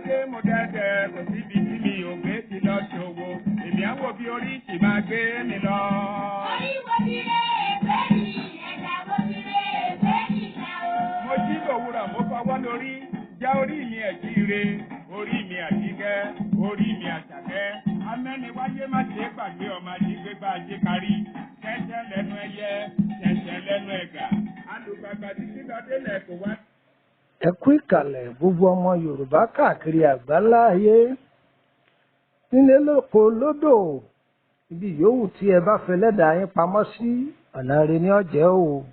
dé mo dẹ́dẹ́, kò síbi tí mi ò gbé ti lọ ṣòwò. Èmi á wò bí orí ṣì máa gbé mi lọ. Orí wo ti ré ègbé mi, ẹ̀dá wo ti ré ègbé mi là o. Mo jí lòwúrọ̀, mo fọwọ́ lórí, jẹ́ orí mi ẹ̀jíire, orí mi àjíkẹ́, orí mi àṣàkẹ́. Amẹ́niwáyé má ṣe é gbàgbé ọmọ ajígbégbá ajé kárí. Kẹ́sẹ́ lẹ́nu ẹyẹ, kẹ́sẹ́ lẹ́nu ẹ̀gà. Alùpàgbà títí lọ délẹ̀ kò wá. Ẹ kú ìkàlẹ̀ gbogbo ọmọ Yorùbá káàkiri àgbáńlá ayé, nílé lóko lódò, ibi yòówù tí ẹ bá fẹ́ lẹ́dàá yín pamọ́ sí, ọ̀nà rẹ ní ọ̀jẹ́ o.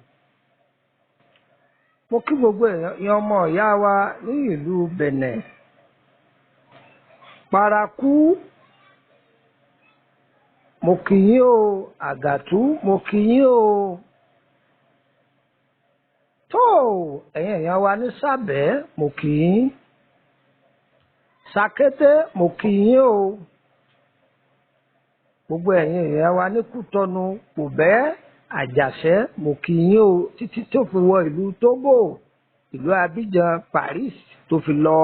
Mo kí gbogbo èèyàn ọmọ ìyá wa ní ìlú Bẹ̀nẹ̀, Paraku, mo kí yín o, Àgàtú, mo kí yín o. Tó ẹ̀yin èèyàn wa ní Sábẹ́, mo kí yín. Sàkété, mo kí yín o. Gbogbo ẹ̀yin èèyàn wa ní Kútọ́nù, Kòbẹ́, Àjàṣẹ́, mo kí yín o, títí tó fi wọ ìlú Tógò, ìlú Abidjan, Paris, tó fi lọ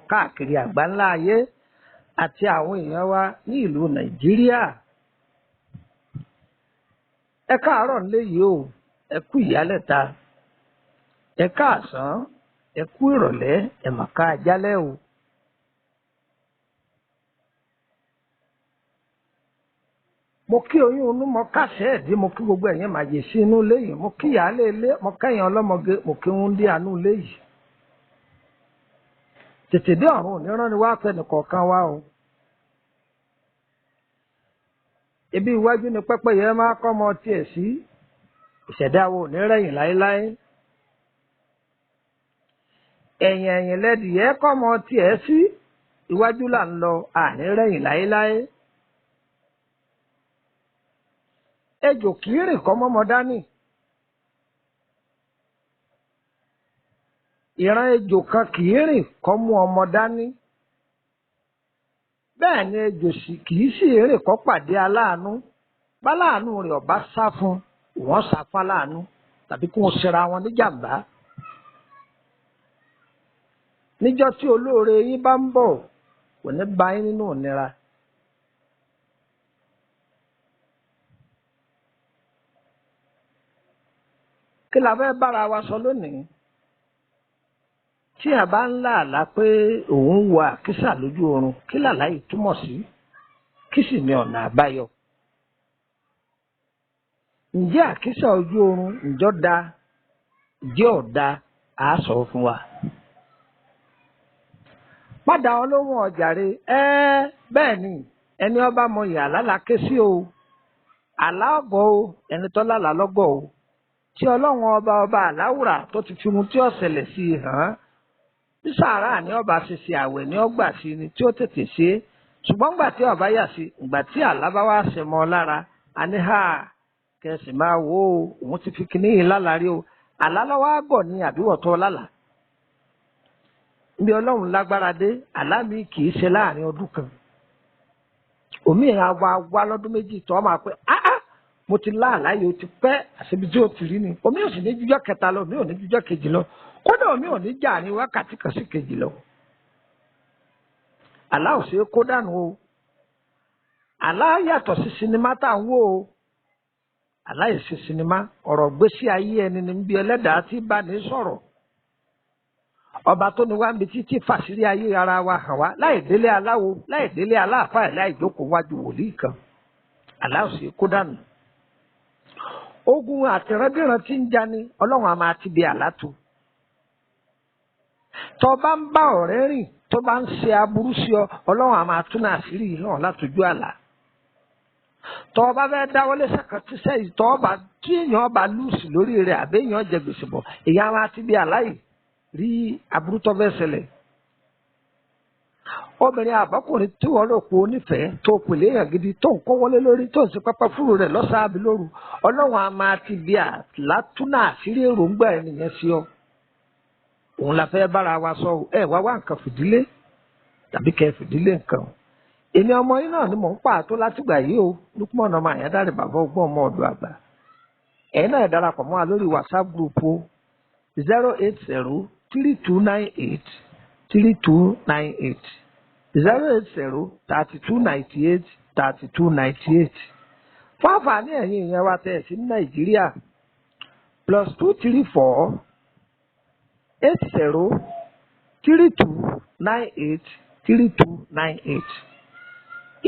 káàkiri àgbáńlá ayé, àti àwọn èèyàn wa ní ìlú Nàìjíríà. Ẹ káàárọ̀ nílé yìí o, ẹ kú ìyálẹ̀ta, ẹ káàsán, ẹ kú ìrọ̀lẹ́, ẹ mà ká ajálẹ̀ o. Mo kí oyún inú, mo kásẹ̀ ẹ̀dí, mo kí gbogbo ẹ̀yin màjèsí inú ilé yìí, mo kí ìyáálé ilé, mo kẹ́yìn ọlọ́mọge, mo kí ń dé àánú ilé yìí. Tètè dé ọ̀run òníran ni wàá fẹ́ nìkọ̀ọ̀kan wá o. Ibi iwájú ni pẹ́pẹ́yẹ máa kọ́ ọmọ tiẹ̀ sí. Ìṣẹ̀dá wo ò ní rẹ̀yìn láéláé. Ẹ̀yìn ẹ̀yìn lẹ́dìyẹ kọ́ ọmọ tiẹ̀ sí. Iwájú là ń lọ, àní rẹ̀yìn láéláé. Ejò kì í rìn kọ́ mọ́mọ dání. Ìran ejò kan kì í rìn kọ́ mú ọmọ dání. Bẹ́ẹ̀ ni ejò sì kì í sì rìn kọ́ pàdé aláàánú. Báláàánú rẹ̀ ọ̀bá sá fún, wọ́n sá fáláàánú tàbí kí wọ́n ṣera wọn níjàmbá. Níjọ́ tí olóore yín bá ń bọ̀, kò ní bá yín nínú ìnira. Kí la fẹ́ bára wa sọ lónìí? Tí a bá ń lá àlá pé òun wọ àkísà lójú oorun, kí làlá yìí túmọ̀ sí? Kí sì ni ọ̀nà àbáyọ? Ǹjẹ́ àkísà ojú oorun ǹjọ́ da, ǹjẹ́ ò da? Á sọ fún wa. Padà olóhùn ọ̀jàre, ẹ́ bẹ́ẹ̀ ni ẹni ọba mọyì àlá la ké sí o. Àlá ọ̀gọ̀ o, ẹni tó lálàá lọ́gọ̀ o. Tí Ọlọ́run ọba ọba àláwùrà tó ti fi ohun tí ó ṣẹlẹ̀ sí i hàn án. Bí sàárà ní ọba ṣe ṣe, àwẹ̀ ní ọgbà sí ni tí ó tètè ṣe é. Ṣùgbọ́n ńgbà tí ọba yà sí, ìgbà tí àlá bá wá ṣe mọ́ ọ lára, a ní hà kẹsì máa wò ó, òun ti fi kíní yìí lálàrí o. Àlá lọ́wọ́ àgọ̀ ni àbíwọ̀tọ́ lálàá. Níbi Ọlọ́run lágbára dé, àlá mi kì í ṣe láàrin ọdún kan. Òmíì àwa wá lọ́dún méjì tó máa pẹ́, áá mo ti lá àlá yìí ó ti pẹ́, àṣebi tí ó ti rí ni. Omi ò sì ní jújọ́ kẹta lọ, omi ò ní jújọ́ kejì lọ, kódà omi ò ní jà ní wákàtí kan sí kejì lọ. Àlá ò ṣeé kó dànù o. Àlá yàtọ̀ sí sinimá tá à ń wò o. Àlá yìí ṣe sinimá, ọ̀rọ̀ gbésí ayé ẹni ní bí ẹlẹ́dàá tí bá ní sọ̀rọ̀. Ọba tó ní wá ń bi títí fàṣírí ayé ara wa hàn wá láì délé aláwo, láì délé aláàfáà, láì jókòó wájú wòlíì kan. Àlá ò ṣeé kó dànù. Ogun àtìrandíran tí ń jani, Ọlọ́run a máa ti bi àlá tu. Tó bá ń bá ọ̀rẹ́ rìn tó bá ń ṣe aburú sí ọ, Ọlọ́run a máa tún àṣírí yìí hàn látọjú àlá. Tó bá fẹ́ dáwọ́lé sàkàtúnṣe yìí, tó bá tí èèyàn bá lùsì lórí rẹ̀ àbí èèyàn jẹ gbèsè bọ̀, èèyàn a máa ti bi àlá yìí rí aburú tó fẹ́ ṣẹlẹ̀. Obìnrin àbọ́kùnrin tí wọ́n rò pé onífẹ̀ẹ́ tó pèlè èèyàn gidi tó ń kówọlé lórí tó ń ṣe pápá fúru rẹ̀ lọ́sàn-án àbí lóru, Ọlọ́run a máa ti bí àlá túnà àṣírí èròǹgbà ẹnìyẹn sí ọ. Òun la fẹ́ bára wa sọ o. Ẹ wá wá nǹkan fìdílé tàbí kẹ́ fìdílé nǹkan o. Èmi ọmọ yín náà ni mò ń pààtó látìgbà yìí o, Lukman ọmọ Àyándárè, bàbá ọgbọ́n ọmọ ọ̀dọ̀ àgbà. Ẹ̀yin náà darapọ̀ mọ́ wa lórí WhatsApp group o, 0803298 3298, 080 3298 3298. Fún àǹfààní ẹ̀yin ìyẹn wa tẹ̀ sí ní Nàìjíríà, +234 80 3298 3298.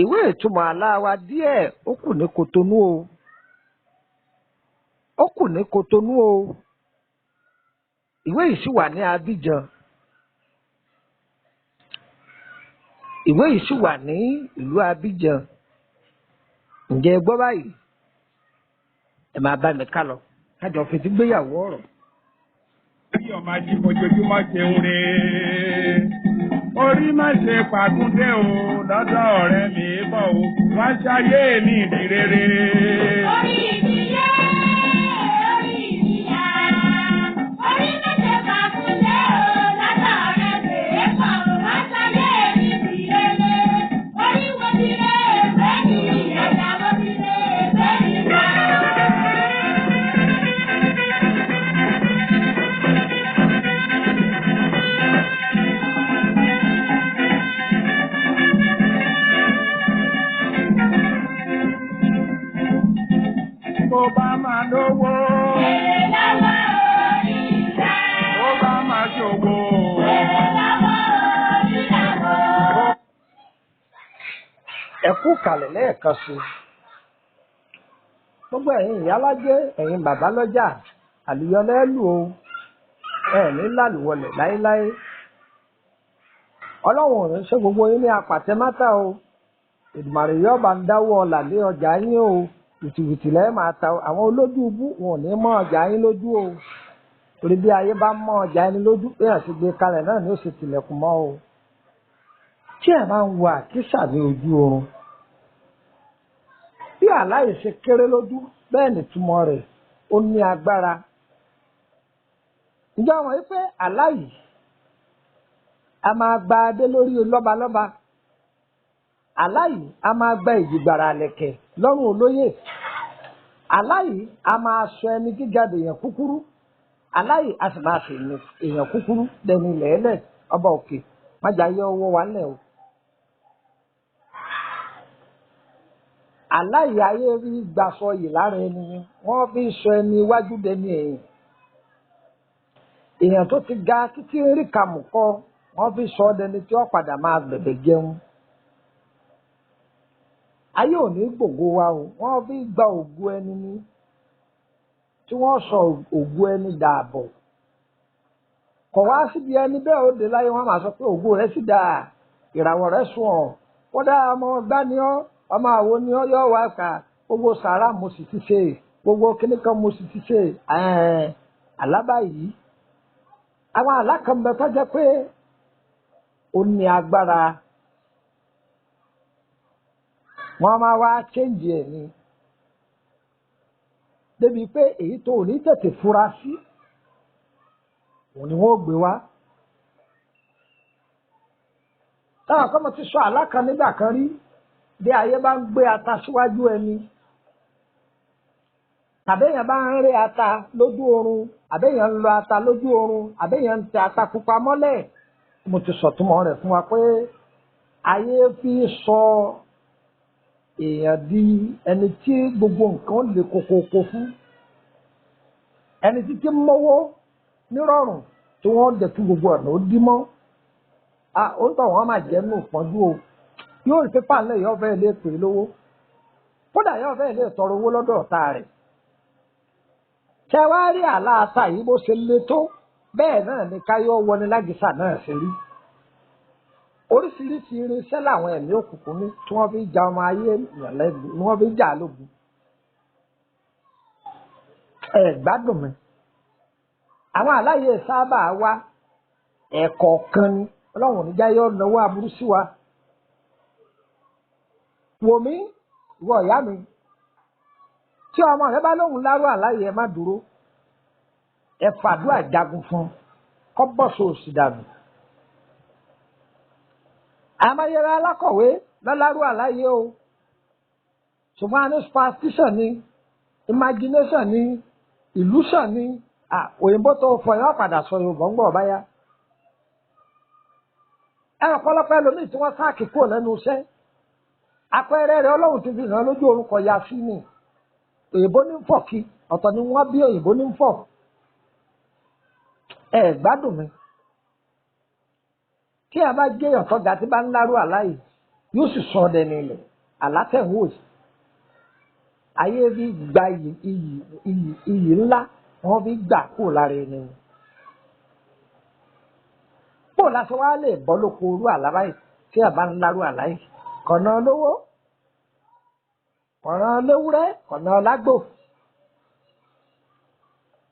Ìwé ìtumọ̀ àlá wa díẹ̀ ó kù ní Kotonu o, ó kù ní Kotonu o. Ìwé yìí sì wà ní Abidjan. Ìwé yìí sì wà ní ìlú Abidjan. Ǹjẹ́ ẹ gbọ́ báyìí? Ẹ máa bá mi ká lọ kájọ fetí gbéyàwó ọ̀rọ̀. Bí ọmọ ají fojoojúmọ́ ṣe ń re. Orí má ṣe pàkúndé o, lọ́dọ̀ ọ̀rẹ́ mi bọ̀ o, wá ṣayé mi ní rere. Orí mi yé, orí mi yá. Orí má ṣe pàkúndé o, lọ́dọ̀ ọ̀rẹ́ mi bọ̀ o, wá ṣayé mi ní rere. Orí wo ti rè é ní ẹ̀dá wo ti rè é ní wá. Bó bá máa lówó, Èrè lọ́wọ́ orí rẹ̀. bó bá máa ṣòwò. Èrè lọ́wọ́ orí rẹ̀. Ẹ kú kalẹ̀ lẹ́ẹ̀kan sí i. Gbogbo ẹ̀yin ìyálájẹ́, ẹ̀yin bàbá lọ́jà, àlùyọlẹ́ lù o, ẹ̀ ní lálùwọlẹ̀ láéláé. Ọlọ́run ò ní ṣe gbogbo yín ní apàtẹ mátà o. Èdùmàrè yóò bá ń dáwọ́ ọlà lé ọjà yín o. Wìtìwìtì lẹ́ẹ̀ máa ta o. Àwọn olójú ibú wọn ò ní mọ́ ọjà yín lójú o. Torí bí ayé bá mọ́ ọjà yín lójú, bí èèyàn ṣe gbé kalẹ̀ náà ni ó ṣe tilẹ̀kùn mọ́ o. Tí ẹ̀ máa ń wo àkísà ní ojú oorun, bí àláì ṣe kéré lójú bẹ́ẹ̀ nìtumọ̀ rẹ̀ ó ní agbára. Ǹjẹ́ àwọn yìí pé àláì a máa gba adé lórí lọ́balọ́ba, àláì a máa gba ìjìgbàrà àlẹ̀kẹ̀ lọ́rùn olóyè, àláì a máa sọ ẹni gíga dèèyàn kúkúrú, àláì a sì máa fi èèyàn kúkúrú dẹni lẹ́lẹ̀. Ọba òkè májà yẹ ọwọ́ wa lẹ̀ o. Àláì ayé rí gbàsọ yìí lára ẹni ni wọ́n fi ń sọ ẹni iwájú dẹni ẹ̀yìn. Èèyàn tó ti ga títí ń rí kàmù kọ, wọ́n fi sọ ọ́ dẹni tí ó padà máa bẹ̀bẹ̀ jẹun. Ayé ò ní gbògo wa o, wọ́n fi gba ògo ẹni ni tí wọ́n sọ ògo ẹni dààbọ̀. Kọ̀ wá síbi ẹni bẹ́ẹ̀ ó dé láyé, wọ́n máa sọ pé ògo rẹ̀ sì dà, ìràwọ̀ rẹ̀ sùn ọ̀, kódà ọmọ ọgbá ni ọ́, ọmọ àwo ni ọ́, yọ̀ wá kà gbogbo sàrà mo sì ti ṣe, gbogbo kíní kan mo sì ti ṣe. Àlábá yìí, àwọn àlá kan bẹ tó jẹ́ pé ó ní agbára, wọ́n máa wá chéǹjì ẹ̀ ni débi pé èyí tó ò ní tètè fura sí òun ni wọ́n gbé wá. Táwọn kan mo ti sọ àlá kan nígbà kan rí, bí ayé bá ń gbé ata síwájú ẹni, tàbí èèyàn bá ń rí ata lójú oorun, àbí èèyàn ń lọ ata lójú oorun, àbí èèyàn ń tẹ ata pupa mọ́lẹ̀. Mo ti sọ̀túnmọ́ rẹ̀ fún wa pé ayé fi sọ èèyàn di ẹni tí gbogbo nǹkan lè kokoko fún, ẹni títí mọ́wọ́ nírọ̀rùn tí wọ́n dẹ̀ tún gbogbo ọ̀nà ó dí mọ́. Ó ń tọ̀ wọ́n máa jẹ́ nù pọ́njú o. Yóò rí pépà ńlẹ̀, yóò fẹ́ lè pè é lówó, kódà yóò fẹ́ lè tọrọ owó lọ́dọ̀ ọ̀tá rẹ̀. Ṣé wàá rí àlá ata yìí bó ṣe le tó, bẹ́ẹ̀ náà ni káyọ̀ wọni lágìsà náà ṣe rí. Oríṣiríṣi irinṣẹ́ làwọn ẹ̀mí òkùnkùn ní tí wọ́n fi ja ọmọ ayé ìyànlẹ́nu ni wọ́n fi jà á lógun. Ẹ gbádùn mi. Àwọn aláyè sábà wá ẹ̀kọ̀ọ̀kan ni. Ọlọ́run ò ní já yọ náwó aburú sí wa. Wò mí, ìwọ ìyá mi, tí ọmọ rẹ bá lóhùn lárú àláyé, ẹ má dúró, ẹ fàdúrà jagun fún kọ́ bọ́sọ̀ òsì dànù. Àmọ́yẹrẹ alákọ̀wé lọ́lárú àláyé o, ṣùgbọ́n a ní superstition ni, imagination ni, illusion ni. Òyìnbó tó fọ yọ padà sọ Yorùbá ń gbọ́ báyà. Ẹ ọ̀pọ̀lọpọ̀ ẹlòmíì tí wọ́n sáàkì kúrò lẹ́nu iṣẹ́, àpẹẹrẹ rẹ̀ Ọlọ́run ti fi hàn lójú orúkọ ya sí ni. Òyìnbó ní ń fọ̀ kí, ọ̀tọ̀ ni wọ́n bí òyìnbó ní ń fọ̀. Ẹ gbádùn mi. Tí a bá jẹ́ ọ̀tọ̀ ga tí bá ń lárú àlá yìí, yóò sì sọ ọdẹ ní ilẹ̀. Àlá tẹ̀ ń wò yìí. Ayé fi gba iyì iyì iyì iyì ńlá wọ́n fi gbà kúrò lára ẹni. Bó la ṣe wá lè bọ́ lóko orú àlá báyìí tí a bá ń lárú àlá yìí? Kọ̀nà lówó, kọ̀nà léwúrẹ́, kọ̀nà lágbò.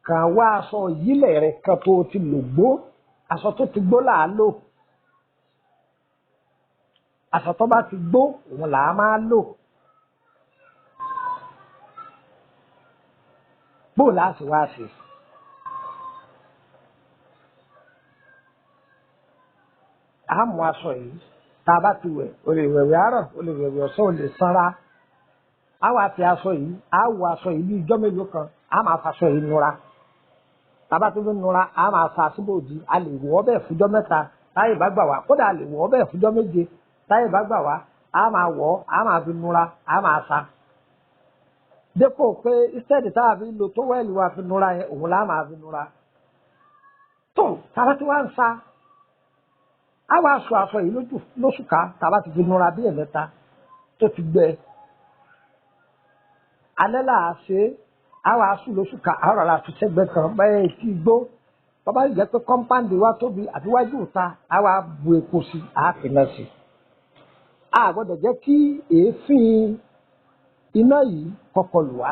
Kàn wá aṣọ ìyílẹ̀ rẹ̀ kan tó ti lò gbó, aṣọ tó ti gbó là á lò. Aṣọ tó bá ti gbó, òun là á máa lò. Bó la ṣe wá ṣe? A mú aṣọ yìí, tá a bá ti wẹ̀, o lè wẹ̀wẹ̀ àárọ̀, o lè wẹ̀wẹ̀ ọ̀sán, o lè sanra. A wá fi aṣọ yìí, a wọ aṣọ yìí bí ijọ́ mélòó kan, a máa faṣọ yìí nura. Tá a bá ti fi nura, a máa fa síbòjì, a lè wọ̀ ọ́ bẹ́ẹ̀ fújọ́ 3, táyè bá gbà wá, kódà a lè wọ̀ ọ́ bẹ́ẹ̀ fújọ́ 7, táyè bá gbà wá, a máa wọ̀ ọ́, a máa fi nura, a máa sa. Dépò pé instead tá a fi lo tówẹ́ẹ̀lì wa fi nura yẹn, òun lá máa fi nura. Tó tá a bá ti wá ń sa, a wá sọ aṣọ yìí lójú lóṣùká tá a bá ti fi nura bí ẹ̀mẹ́ta tó ti gbẹ. Alẹ́ là á ṣe é, a wá sùn lóṣùká, a rọra fi sẹ́gbẹ́ kan bẹ́ẹ̀ etí igbó. Bàbá yìí jẹ́ pé kọ́ńpáǹdì wa tóbi àbí wájú ìta, a wá bu epo sí i, a fi iná sí i. A gbọ́dọ̀ jẹ́ kí èéfín iná yìí kọ́kọ́ lù wá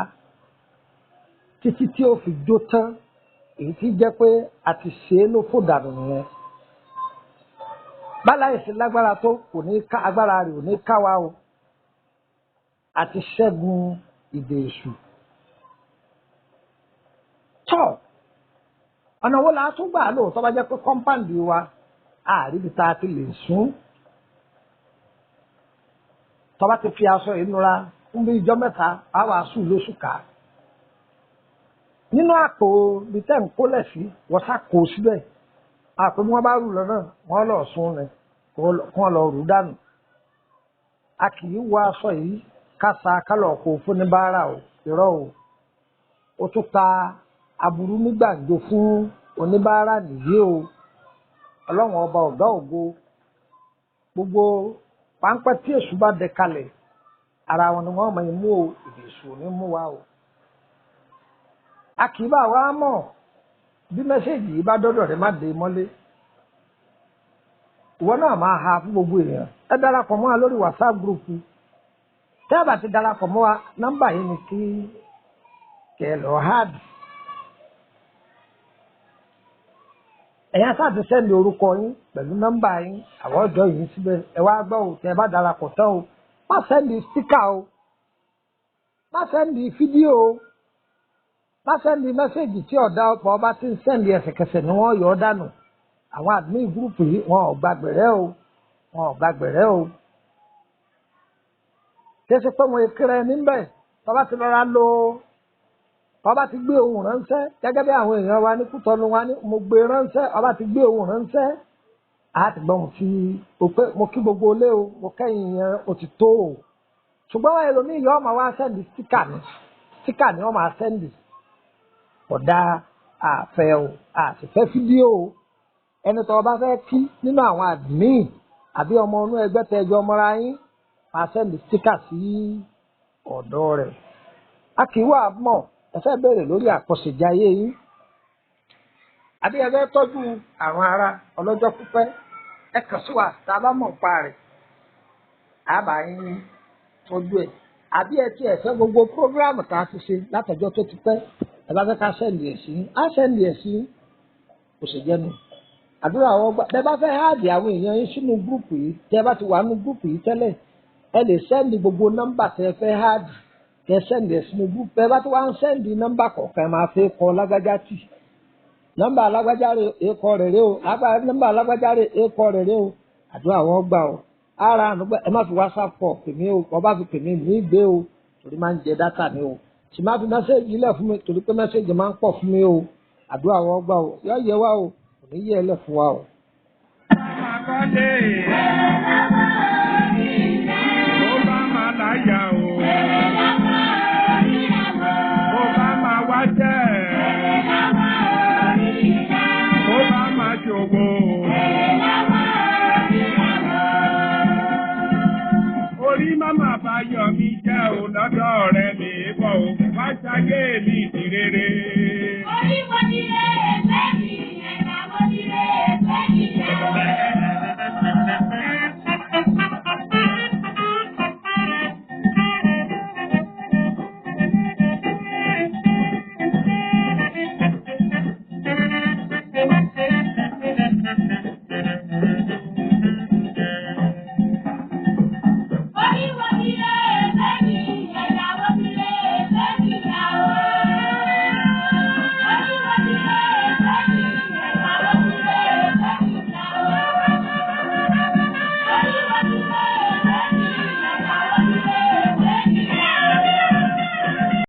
títí tí ó fi jó tán, èyí tí jẹ́ pé a ti ṣe é lófò dànù nìyẹn. Báláyé ṣe lágbára tó kò ní ká agbára rẹ̀ ò ní ká wa o. A ti ṣẹ́gun ìdè èṣù. Tọ́ ọ̀nà wo la tún gbà lò tó bá jẹ́ pé kọ́ńpáǹdì wa àríbi tá a ti lè sún. Tó bá ti fi aṣọ yìí nura ń bí ijọ́ 3, á wàá sùn lóṣù ká. Nínú àpò ibi tẹ́ ń kólẹ̀ sí, wọ́n sá kó o síbẹ̀. Àpò bí wọ́n bá rù lọ náà, wọ́n lọ sún ni, kí wọ́n lọ rù dànù. A kì í wọ aṣọ yìí ká sa kálọ̀ kó fún ní báárà o, irọ́ o. Ó tún ta aburú ní gbàǹjo fún oníbàárà nìyí o. Ọlọ́run ọba ọ̀gá ògo, gbogbo páńpẹ́ tí èṣù bá dẹ kalẹ̀, ara wọn ni wọ́n máa mú o, èdè èṣù ò ní mú wa o. A kì í bá wa mọ̀ bí mẹ́sẹ̀gì yìí bá dọ́dọ̀ rẹ má dé mọ́lé. Ìwọ náà máa ha fún gbogbo èèyàn. Ẹ darapọ̀ mọ́ wa lórí WhatsApp group. Tẹ́ ẹ bá ti darapọ̀ mọ́ wa, nọ́mbà yìí ni kí kẹ́ lọ háàdì. Ẹ̀yin aṣáà ti sẹ́ndì orúkọ yín pẹ̀lú nọ́mbà yín, àwọn ọjọ́ yìí síbẹ̀. Ẹ wá gbọ́ o, tẹ́ ẹ bá darapọ̀ tán o. Má sẹ́ndì stíkà o, má sẹ́ndì fídíò o, má sẹ́ndì mẹ́sẹ̀gì tí ọ̀dà ọ̀pọ̀ ọba ti ń sẹ́ndì ẹsẹ̀kẹsẹ̀ ni wọ́n yọ ọ́ dànù. Àwọn admin gúrùpù yìí wọn ò gba gbẹ̀rẹ́ o, wọn ò gba gbẹ̀rẹ́ o. Kí ẹ ṣe pé wọn kéré níbẹ̀, tọ́ba ti lọ́ra lo, ọba ti gbé ohùn ránṣẹ́ gẹ́gẹ́ bí àwọn èèyàn wa ní Kútọ́nù wa ní mo gbé ránṣẹ́, ọba ti gbé ohùn ránṣẹ́, a ti gbọ́n tí o pé mo kí gbogbo ilé o, mo kẹ́yìn yẹn o ti tó o. Ṣùgbọ́n ẹlòmíì yọ ọmọ wa sẹ́ndì stíkà ni, stíkà ni wọ́n máa sẹ́ndì. Ọ̀dà àfẹ́ o, àṣìfẹ́ fídíò o. Ẹni tó o bá fẹ́ kí nínú àwọn admin àbí ọmọ inú ẹgbẹ́ tẹ́jọ́ mọ́ra yín, máa sẹ́ndì stíkà sí ọ̀dọ̀ rẹ̀. A kì í wà mọ̀ ẹ fẹ́ bẹ̀rẹ̀ lórí àkọsẹ̀jayé yín àbí ẹ fẹ́ tọ́jú àrùn ara ọlọ́jọ́ pípẹ́, ẹ kàn sí wa tá a bá mọ̀ nípa rẹ̀, a bá yín tọ́jú ẹ̀. Àbí ẹ ti ẹ̀ fẹ́ gbogbo prógráàmù tá a ti ṣe látọjọ́ tó ti pẹ́, ẹ bá fẹ́ ká sẹ́ndì ẹ̀ sí yín, á sẹ́ndì ẹ̀ sí yín, kò sì jẹ́nu. Àdúrà àwọn ọgbà bẹ́ẹ̀ bá fẹ́ háàdì àwọn èèyàn yín sínú gúrùpù yìí, tẹ́ ẹ bá ti wà nínú gúrùpù yìí tẹ́lẹ̀, ẹ lè sẹ́ndì gbogbo nọ́mbà tẹ́ ẹ fẹ́ háàdì, kẹ sẹ́ndì ẹ̀ sínú gúrùpù. Bẹ́ẹ̀ bá ti wá ń sẹ́ndì nọ́mbà kọ̀ọ̀kan, ẹ máa fi kọ lágbájá tì. Nọ́mbà alágbájá rè ékọ rẹ̀ rè o, nọ́mbà alágbájá rè ékọ rẹ̀ rè o. Àdúrà wọn gbà o. Ara ànúgbà ẹ má fi WhatsApp call pè mí o, ọba fi pè mí mí gbé o, torí máa ń jẹ dátà ni o. Sì má fi mẹ́sẹ̀gì lẹ̀ fún mi torí pé mẹ́sẹ̀gì máa ń pọ̀ fún mi o. Àdúrà wọn gbà o. Yọ yẹ wá o, kò ní yẹ ẹ lẹ̀ fún wa o. Máa kọ́lé. Wèrè ló